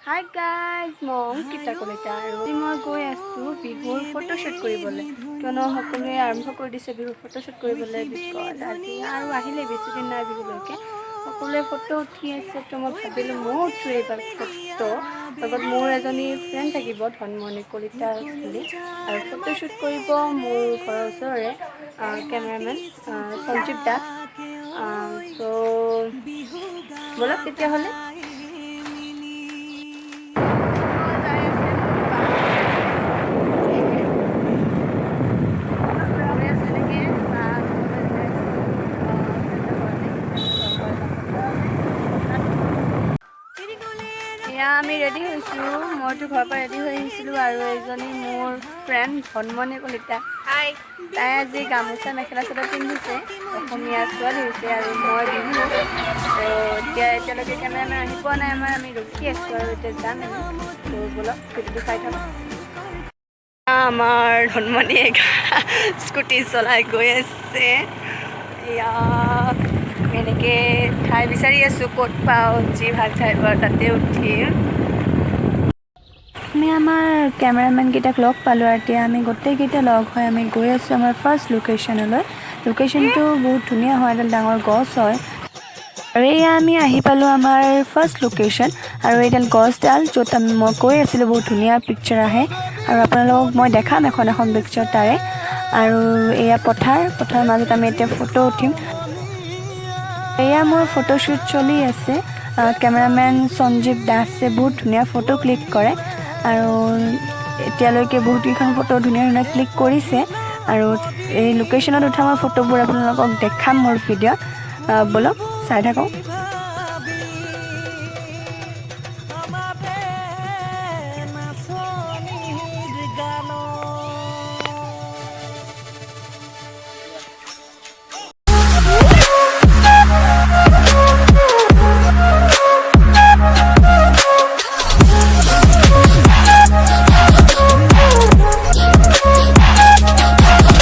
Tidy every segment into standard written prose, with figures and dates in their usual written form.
Hi guys, মই অংকিতা কলিতা আৰু আজি মই গৈ আছোঁ বিহুৰ ফটোশ্বুট কৰিবলৈ। কিয়নো সকলোৱে আৰম্ভ কৰি দিছে বিহুৰ ফটোশ্বুট কৰিবলৈ, because আজি আৰু আহিলে বেছি দিন নাই বিহুলৈকে। সকলোৱে ফটো উঠি আছে, তো মই ভাবিলোঁ ময়ো উঠোঁ এইবাৰ ফটো। লগত মোৰ এজনী ফ্ৰেণ্ড থাকিব, ধনমণি কলিতা বুলি, আৰু ফটোশ্বুট কৰিব মোৰ ঘৰৰ ওচৰৰে কেমেৰামেন সঞ্জীৱ দাস। ত' ব'লক তেতিয়াহ'লে। যাই আছে মোৰ বা। গৈ আছোঁ এনেকৈ বা ঘৰলৈ গৈ আছোঁ, ফ্ৰেণ্ডৰ ঘৰলৈ। এয়া আমি ৰেডি হৈছোঁ। মইতো ঘৰৰ পৰা ৰেডি হৈ আহিছিলোঁ আৰু এইজনী মোৰ ফ্ৰেণ্ড ধনমণি কলিতা। হাই। তাই আজি গামোচা, মেখেলা চাদৰ পিন্ধিছে, অসমীয়া ছোৱালী হৈছে, আৰু মই বিহু। তো এতিয়া এতিয়ালৈকে কেমেৰামেন আহি পোৱা নাই আমাৰ, আমি ৰখি আছোঁ আৰু এতিয়া যাম আমি। তো ব'লক, ভিডিঅ'টো চাই থাকক। আমাৰ ধনমণিয়ে স্কুটি চলাই গৈ আছে। এয়া এনেকৈ ঠাই বিচাৰি আছোঁ, ক'ত পাওঁ, যি ভাল ঠাই পাওঁ তাতে উঠিম। আমি আমাৰ কেমেৰামেনকেইটাক লগ পালোঁ আৰু এতিয়া আমি গোটেইকেইটা লগ হৈ আমি গৈ আছোঁ আমাৰ ফাৰ্ষ্ট লোকেশ্যনলৈ। লোকেশ্যনটো বহুত ধুনীয়া হয়, এডাল ডাঙৰ গছ হয়। আৰু এয়া আমি আহি পালোঁ আমাৰ ফাৰ্ষ্ট লোকেশ্যন আৰু এইডাল গছডাল য'ত আমি মই কৈ আছিলোঁ বহুত ধুনীয়া পিকচাৰ আহে আৰু আপোনালোকক মই দেখাম এখন এখন পিকচাৰ তাৰে। আৰু এয়া পথাৰ, পথাৰৰ মাজত আমি এতিয়া ফটো উঠিম। এয়া মোৰ ফটোশ্বুট চলি আছে। কেমেৰামেন সঞ্জীৱ দাসে বহুত ধুনীয়া ফটো ক্লিক কৰে আৰু এতিয়ালৈকে বহুতকেইখন ফটো ধুনীয়া ধুনীয়া ক্লিক কৰিছে। আৰু এই লোকেশ্যনত উঠা মই ফটোবোৰ আপোনালোকক দেখাম মোৰ ভিডিঅ'ত। ব'লক, চাই থাকক। আমাৰে নাচনীৰ গানত।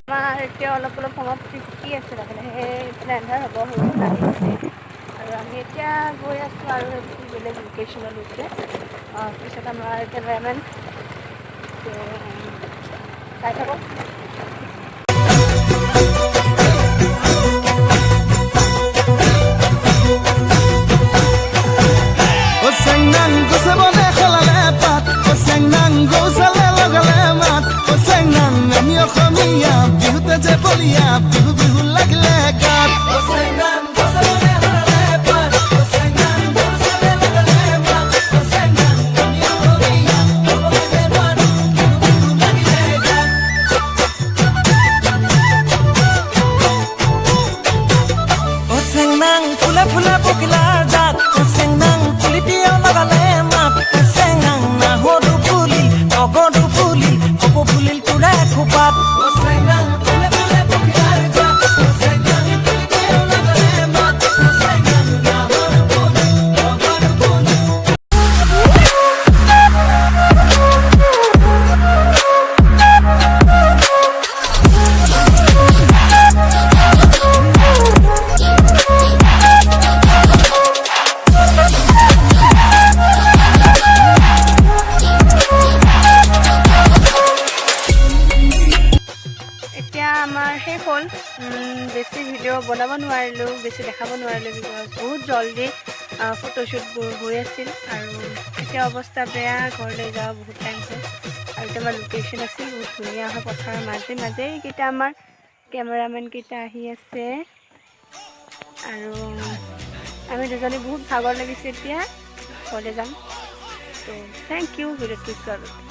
আমাৰ এতিয়া অলপ অলপ সমাপ্তি ঘটি আছে। লাহে লাহে এইফালে এন্ধাৰ হ'ব হৈ আহিছে আৰু আমি এতিয়া গৈ আছোঁ আৰু এটি বেলেগ লোকেশ্যনলৈকে। পিছত আমাৰ কেমেৰামেন, চাই থাকক। অ চেংনাং গছে বনে সলালে পাত, অ চেংনাং গৌচালে লগালে মাত, অ চেংনাং আমি অসমীয়া বিহুতে যে বলিয়া, বিহু বিহু লাগিলে গাত। অ চেংনাং গছে বনে সলালে পাত, অ চেংনাং গৌচালে লগালে মাত, অ চেংনাং আমি অসমীয়া ক'বলে যে নোৱাৰো, বিহু বিহু লাগিলে গাত। অ চেংনাং ফুলে ফুলে পখিলাৰ জাক, অ চেংনাং কুলিটিয়েও লগালে মাত, অ চেংনাং নাহৰু ফুলিল, তগৰো ফুলিল, কপৌ ফুলিল তোৰে খোপাত। অ চেংনাং ফুলে ফুলে পখিলাৰ জাক, অ চেংনাং কুলিটিয়েও লগালে মাত, অ চেংনাং নাহৰু ফুলিল, তগৰো ফুলিল। এতিয়া আমাৰ শেষ হ'ল। বেছি ভিডিঅ' বনাব নোৱাৰিলোঁ, বেছি দেখাব নোৱাৰিলোঁ, because বহুত জল্দি ফটোশ্বুটবোৰ হৈ আছিল আৰু এতিয়া অৱস্থা বেয়া, ঘৰলৈ যাওঁ, বহুত টাইম হ'ল। আৰু এতিয়া আমাৰ লোকেশ্যন আছিল, বহুত ধুনীয়া হয়, পথাৰৰ মাজে মাজে। এইকেইটা আমাৰ কেমেৰামেনকেইটা আহি আছে আৰু আমি দুজনী বহুত ভাগৰ লাগিছে, এতিয়া ঘৰলৈ যাম। ত' thank U ভিডিঅ'টো চোৱাৰ বাবে।